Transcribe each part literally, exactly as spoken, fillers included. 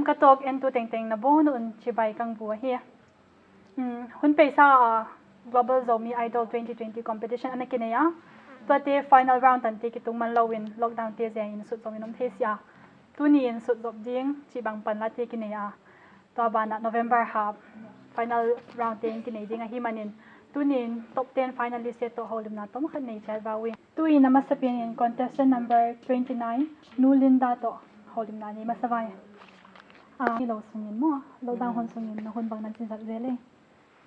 Ka talk entu tengteng na bon un chibai kang bu ahi. Hmm, hun peisa a Global Zomi Idol twenty twenty competition ana kinei a. Tuate final round tante kitung man lou in lockdown te ziak in sut zom in om thei sia. Tuni in sut zom ding chibang panla te kinei a. Tua ban ah November ha final round te kinei ding ahi manin, tuni in top ten finalist te toh houlimna tomkhat nei chiat va ui. Tuni in a masapen in contestant number twenty nine, Nu Linda toh houlimna nei masa vai. Ah, hi lou sung in maw, lockdown hun sung in na hun bang nan chin zat zel e.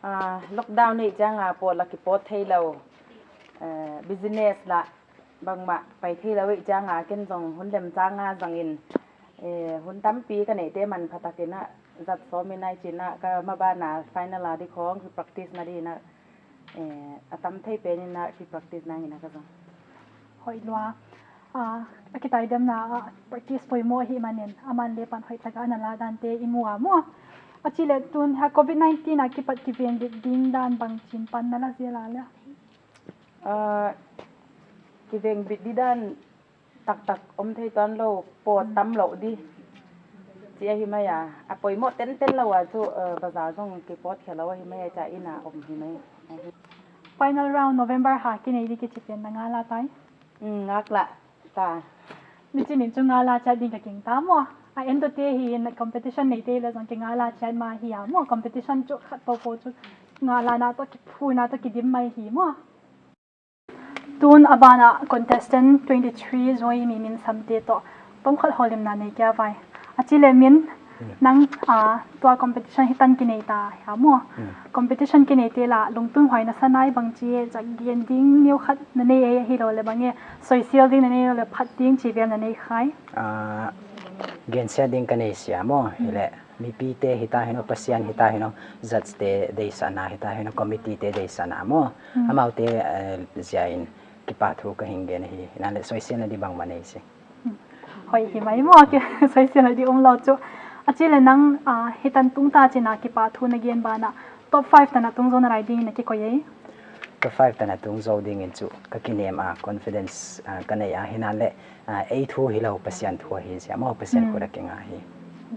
Ah, lockdown neih chiang a pawt la kipawt theilou. Eh, business la bangmah pai theilou i chiang a ken zong hun lem chiang a zang in, eh, hun tampi ka neihte manpha tak in a zat sawm in a i chin a ka maban a final a di khong ki practice na di in a, eh, a tam thei pen in a ki practice na in a ka zong. Hoih lua. Ah, a kitaidamna ah practice poimoh ahih manin, aman leh pan hoih tak a ana la dante i mu a maw. A chih leh tun ha covid nineteen a kipat kivenbit ding dan bang chin pan na la zel a leh. Ah, kivenbit di dan taktak om thei tuan lou, pawt tam lou di. Chih ahi mai a, a poimoh tenten lou a chu, eh, bazar zong kipawt khe lou ahi mai a, chia in a om hi mai. Final round November ha kinei di kichi pen na ngal a tai. Mm, ngak la ta. Mi chin in chu ngal a chiat ding ka gingta maw. A entu te hi in competition neite leh zong kingal a chiat mah hi a maw. Competition chu khat popo chu ngal a na toh kiphuna toh kidim mai hi maw. Tun a ban ah contestant twenty three Zoe Mimin Samte toh tomkhat houlimna nei kia vai. A chih leh Min, nang, ah, tua competition hitan kinei ta hia maw. Hmm. Competition kineite la lungtun huai na sa nai bang chi e, chia gen ding neukhat na nei e, hilou leh bang e, soisel ding na nei lou leh phat ding chi vel na nei khai. Ah, gensia ding ka nei sia maw, hi leh mipite hita hi in, Pasian hita hi in, judge te deihsakna hita hi in, committee te deihsakna maw. Hmm. Amaute, eh, ziak in kipahthu ka hing gen hi, himahleh soiselna di bangmah nei si. Hoih hi mai maw, ke soiselna di om lou chu. A chih leh nang, ah, hitan tung ta chin a kipahthu na gen ban ah top five tan a tung zou na lai ding in na kikoi e. Top five tan a tung zou ding in chu ka kinem a, confidence, ah, ka nei a, himahleh, ah, ei thu hilou Pasian thu ahi sia maw, Pasian khut a kinga hi.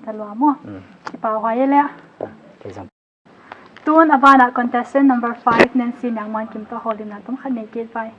Ka lua maw. Mm. Kipahhuai e leh. Ah, kei zong. Tun a ban ah contestant number five, Nancy Niangmuankim toh houlimna tomkhat nei kit vai.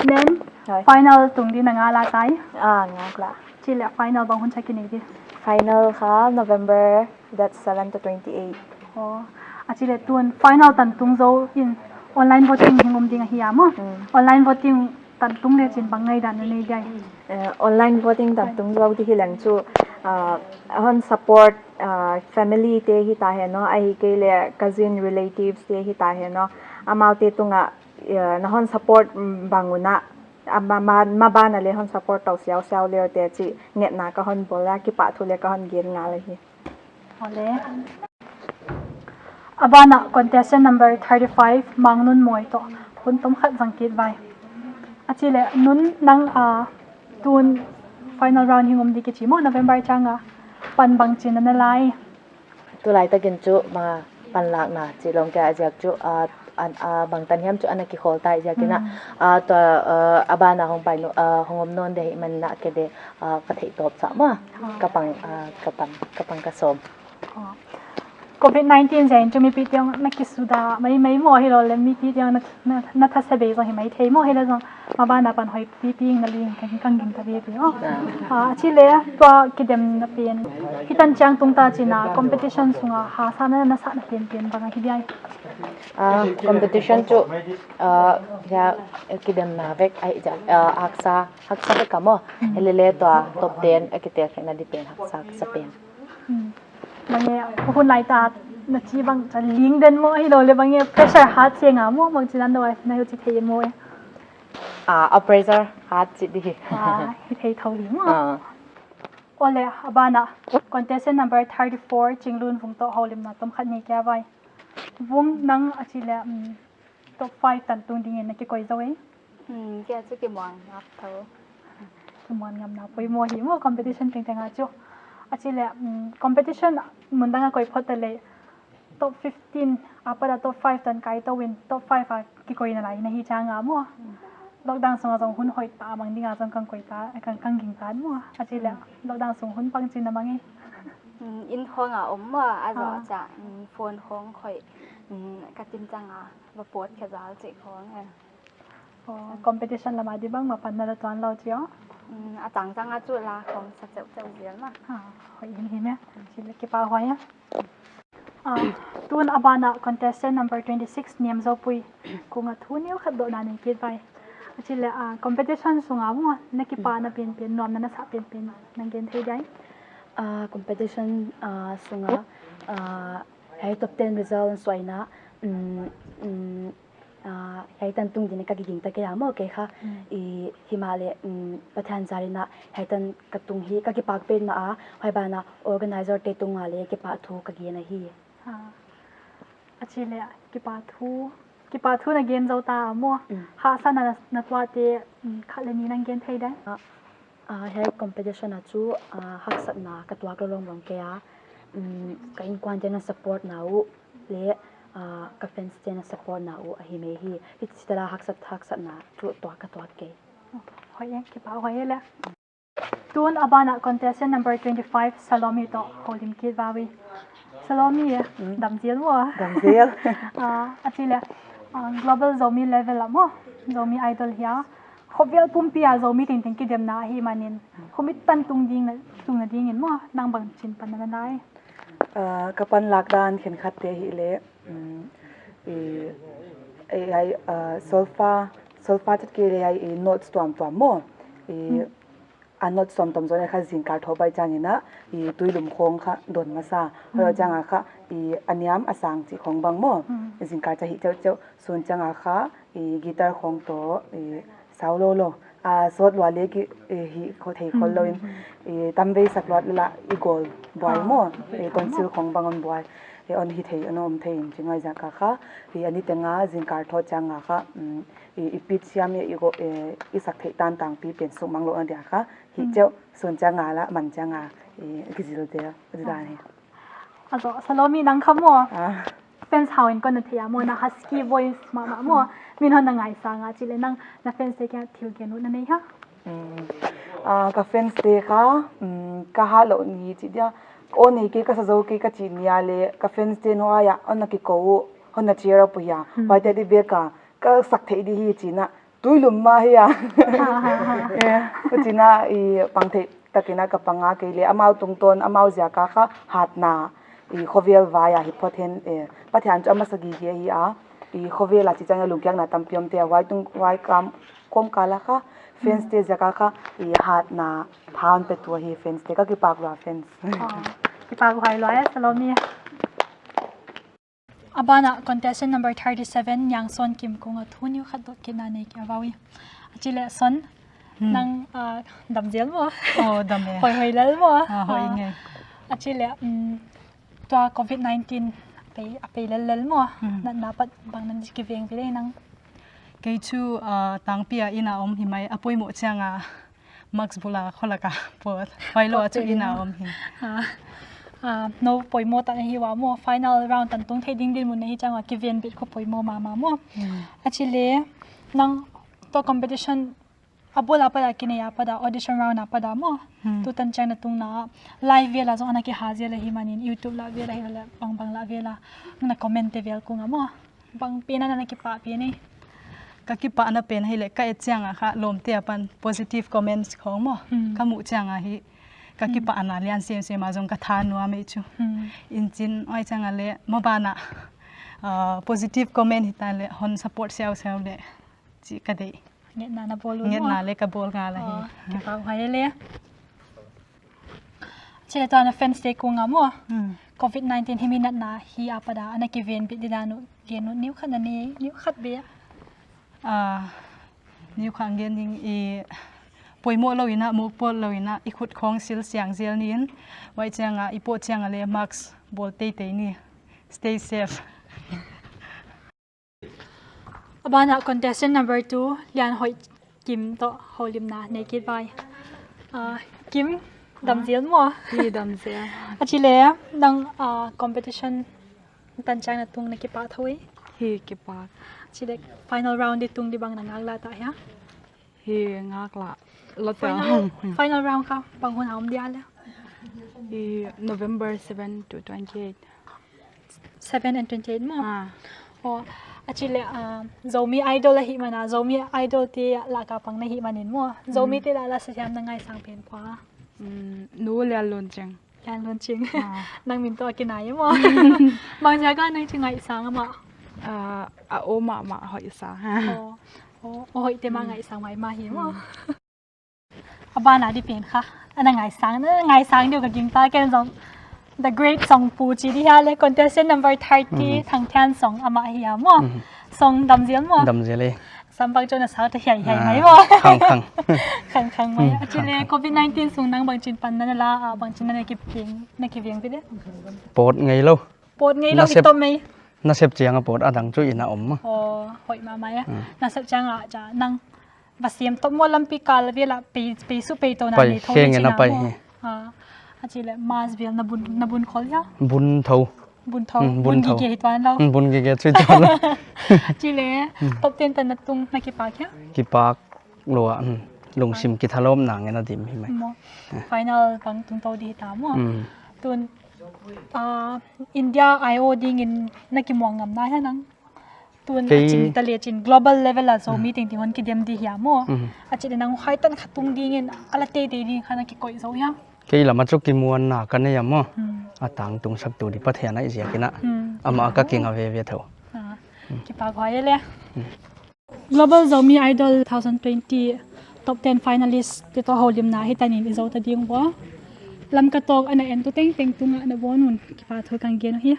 Nen, final tung di na ngal a tai. Ah, ngak la. Chih leh final bang hun chia kinei di. Final kha November date seven to twenty eight. Oh, a chih leh tun final tan tung zou in online voting hing om ding ahi a maw. Mm. Online voting tan tung leh chin bang ngaihdan na nei dia. Eh, online voting tan tung zou di hileng chu, ah, hon support, ah, family te hita hi in, ahihkeileh cousin relatives te hita hi in, amaute tung a, eh, na hon support, mm, bang un a, a ma, ma, maban a leh hon support tou siausiau leh te chih ngetna ka hon bawl a, kipahthu leh ka hon gen ngal ahi. Awle. A ban ah contestant number thirty five, Mang Nun Moi toh hun tomkhat zang kit vai. A chih leh Nun nang, ah, tun final round hing om di kichi maw, November chiang a pan bang chin na la e. Tulai tak in chu ma panlakna chih lou kia ziak chu, ah, an, ah, bang tan hiam chu ana kikhawl ta ziak in a, ah, tua, ah, a ban a hong pai nu, ah, hong om nawn di hi man na ke de, ah, ka theih tawp sa maw. Ka pang, ah, ka pang, ka pang ka sawm. Oh. Covid nineteen ziak in chu mipite na kisudah maimai maw, hilou leh mipite na, na, na thase bei zong hi maithei maw, hileh zong maban a pan hoih pipi na ling kan kan ging ta bi bi maw. Ah, chih leh tua kidemna pen hitan chiang tung ta chin a competition sung a hahsatna na sahna penpen bang ahi dia. Ah, competition chu, ah, ya, kidemna vek ahi chia, ah, haksa, haksa vek a maw. Hilele tua top ten a kitel theihna di pen haksa, haksa pen. Hmm. Bang e, hun lai ta na chi bang chia ling den maw, hilou leh bang e pressure hat se nga maw, bang chi dan dou ai na hu chi thei maw e. Ah, a pressure hat chi di hi. Ah, hi thei thou hi maw. Ah. Awle, a ban ah contestant number thirty four, Chinglun Vung toh houlimna tomkhat nei kia vai. Vung nang a chih leh, um, top five tan tung ding in na kikoi zou e. Hmm, kia chu kimuang ngap thou. Kimuang ngam na poimoh hi maw competition tengteng a chu. A chih leh, um, competition mun dang a koi phot ta leh top fifteen, apat a top five tan kai tou in top five a kikoi na lai na hi chiang a maw. Lockdown sung a zong hun hoih ta mang ding a zong kan koi ta, kan, kan ging ta maw. A chih leh lockdown sung hun pang chin na mang e. Mm, inn khawng a om maw, a zoh Ah. chiang, mm, phone khawng khoih, mm, ka tim chang a, va pawt kha zal chih khawng, eh. Oh, competition lam a di bang mah pan na la tuan lou chih aw? Mm, a chang chang a chu la khawng sa cheuh cheuh zel mah. Ah, hoih himhim e. Chih leh kipahhuai e. Ah, tun a ban ah contestant number twenty-six Niamzopui kung a thu neu khat dohna nei kit vai. A chih leh, ah, competition sung a maw, na kipahna penpen, nuamna na sah penpen, na gen thei diam? Ah, competition, ah, sung a, ah, hiai top ten result suaina, mm, mm, ah, hiai tan tung ding ka kiging ta kei a maw, kei kha, Mm. i, himahleh, mm, Pathian zar in a, hiai tan ka tung hi, ka kipak petmah a, huai ban ah organizer te tung a leh kipahthu ka gen ahi. Ah. A chih leh, kipahthu, kipahthu na gen zou ta a maw. Mm. Hahsatna na, na tuahte, mm, khat leh nih na gen thei diam? Ah, ah, hiai competition ah chu, ah, haksatna ka tuak lou lawmlawm kei a. Mm, ka innkuan te'n a support na uh leh, ah, ka fans te'n a support na uh ahi mai hi. Hichi tala haksat, haksatna chu tuak ka tuak kei. Hoih e, kipahhuai e leh. Tun a ban ah contestant number twenty-five, Salomi toh houlim kit va ui. Salomi, Mm. dam zel maw? Dam zel. Ah, a chih leh, ah, global Zomi level ah maw, Zomi Idol hi a. Khovel pumpi a Zomi tengteng kidemna ahihmanin, khovel tan tung ding na, tungna dingin maw, nang bangchin panna na nei? Ah, ka panlak dan khenkhat te hi leh, mm, i, i, ai, ah, solfa, solfa chet kei leh ai, i, notes tuamtuam maw. I, Mm. a notes tuamtuam zoh na kha zingkal thoh pai chiang in a, i, Tuilum khawng kha dawn masa. Huai Mm. chiang a kha, i, a niam a sang chih khawng bang maw. Mm. Zingkal cha hi cheuh cheuh, sun chiang a kha, i, guitar khawng toh, i, sau lou lou. A, sawt lua leh ki, i, hi kho thei khol lou in, Mm. i, tamvei sak luat leh la i gawl buai Ah, maw. I, tonsil khawng bang hon buai. I, hon hi thei, hon om thei in chih ngaih ziak a kha. I, a niteng a zingkal thoh chiang a kha, mm, i, i pitch siam i, i go, i, i sak theih tan tangpi pen suk mang louhna dia kha. Hi Mm. cheuh, sun chiang a la, man chiang a, i, kizil tel, zil dan hi. A zoh, Salomi nang kha maw. Ah. Fans hau in kon na thei a maw, na husky voice mahmah maw. Min hon na ngaihsang a chih leh nang na fans te kiang thil gen ut na nei hia? Mm. Ah, ka fans te kha, mm, ka hat louh ni chih dia. Aw nei kei ka sa zou kei ka chih ni a leh, ka fans te'n huai a, hon na kikou uh, hon na cheer up uh hia. Mm. Huaite di bek a, ka sak theih di hi chih na. Tuilum mah hi a. Eh, huchi in a i pang theih tak in a ka pang a kei leh amau tungtawn amau ziak a kha hatna i khovel vai a hi phot hen, eh, Pathian chu a masa gige hi a, i khovel a chih chiang a lungkiatna tampi om te a huai tung huai kam kawmkal a kha fans te ziak a kha i hatna tha hon petu ahi fans te ka kipak lua fans. Ah, kipahhuai lua e Salomi. A ban ah contestant number thirty-seven, Niangson Kim kung a thu neu khat doh kitna nei kit va ui. A chih leh Son, Hmm. nang, ah, dam zel maw? Oh, dam e. Hoih hoih lel maw? Ah, hoih Ah, nge. A chih leh, mm, tua covid nineteen a pei, a pei lel lel maw? Hmm. Natna apat bang na kiveng pi leh nang? Kei chu, ah, tangpi a inn a om hi mai a poimoh chiang a mask bul a kholak a pawt. Huailou a chu inn a om hi. Ah, ah, nou poimoh tak na hi ua maw, final round tan tung thei ding dinmun na hi chiang a kivenbit khop poimoh mahmah maw. Hmm. A chih leh, nang toh competition a bawl apat a kinei apat a audition round apat a maw. Hmm. Tutan chiang na tungna live vel a zong ana kihal zel ahihmanin YouTube lah vel a hilou leh bangbang lah vel a na comment te vel kung a maw. Bang pen a na kipah pen e? Ka kipahna pen hi leh ka et chiang a kha lawmte apan positive comments khawng maw. Hmm. Ka muh chiang a hi ka Hmm. kipahna lian semsem a zong ka tha nuam e chu. Hmm. Inchin huai chiang a leh maban a, ah, positive comment hi ta leh hon support siausiau leh chih ka deih. Ngetna na bawl uh Ngetna maw? leh ka bawl ngal ahi. Oh, kipahhuai leh. Chih leh tua na fans te kung a maw. Hmm. covid nineteen hiai natna hi apat a ana kivenbit di dan uh gen ut neu khat na nei, neu khat beh. Ah, neu khat gen ding i poimoh lou in a, mokpawt lou in a, i khut khawng sil siang zel ni in. Huai chiang a, i pawt chiang a leh mask bawl teitei ni. Stay safe. A ban ah contestant number two, Lianhoih Kim toh houlimna nei kit vai. Ah, Kim, dam zel maw? Hi, dam zel. A chih leh, nang, ah, competition tan chiang na tung na kipak thou e? Hi, kipak. A chih leh final round di tung di bang na ngaklah ta hia? Hi, ngaklah. Lo ta. Final, final round kha bang hun a om dia leh? I November seven to twenty-eight. Seven and twenty-eight maw? Ah. Oh, actually, ah, Zomi Idol ahihman a, Zomi Idol te laka pang na hihman in maw? Zomi te laka la sa siam na ngaisang pen kua? Mm, Nu Lianlunching. Lianlunching. Ah. Nang min toh a kinai maw? Bangziak a nang chi ngaisang a maw? Ah, a om mahmah hoih sa. Oh, oh, oh, hoih te mah ngaisang maimah hi maw? A ban a di pen kha. Ana ngaisang, na ngaisang diu ka gingta ken zong. The Great Songpu chi di hia le, contestant number thirty, Thangthiansong amah hi a maw. Song dam zel maw. Dam zel e. Sam bang chon a sa ta hiai hiai mai maw. Khang khang. Khang khang mai. Actually, covid nineteen sung nang bangchin pan na la, ah, bangchin na kiveng, na kiveng pi de. Pawt ngei lou. Pawt ngei lou. Nasep, i tom mai. Nasep chiang a pawt, a dang chu inn a om maw. Oh, hoih mahmah e. Nasep chiang a cha nang va siam top maw, lampi kal vel a pei, pei su pei to na nei tho kheng ni ena china pai maw. Hi. Ah, a chi le mas vel na bun, na bun khol hia? Bun tho. Bun tho. Hmm, bun tho. Bun gige hi tuan lou. Hmm, bun gige chui tuan lou. Chi le, top ten tan na tung na kipak hia? Kipak lou a, hmm. Lungsim kithalawm nang ena dim hi mai. Maw. Final bang tung to di hi ta maw. Hmm. Tun, ah, India I O dingin na kimuang ngam na hia nang? Tun a ching ta le chin global level a Zomi tengteng hon kidem di hia maw. A chih le nang huai tan kha tung dingin a la teitei ding kha na kikoih zou hia? Kei lam a chu kimuanna ka nei a maw. A tangtung sak tu di Pathian ahi ziakin a. Amah ka kinga veve tho. Ah, kipak huai le. Global Zomi Idol two thousand twenty top ten finalist te toh houlimna hi tanin i zou ta ding ua. Lamka Talk ana en tu tengteng tungah na bon un kipahthu kan gen hi.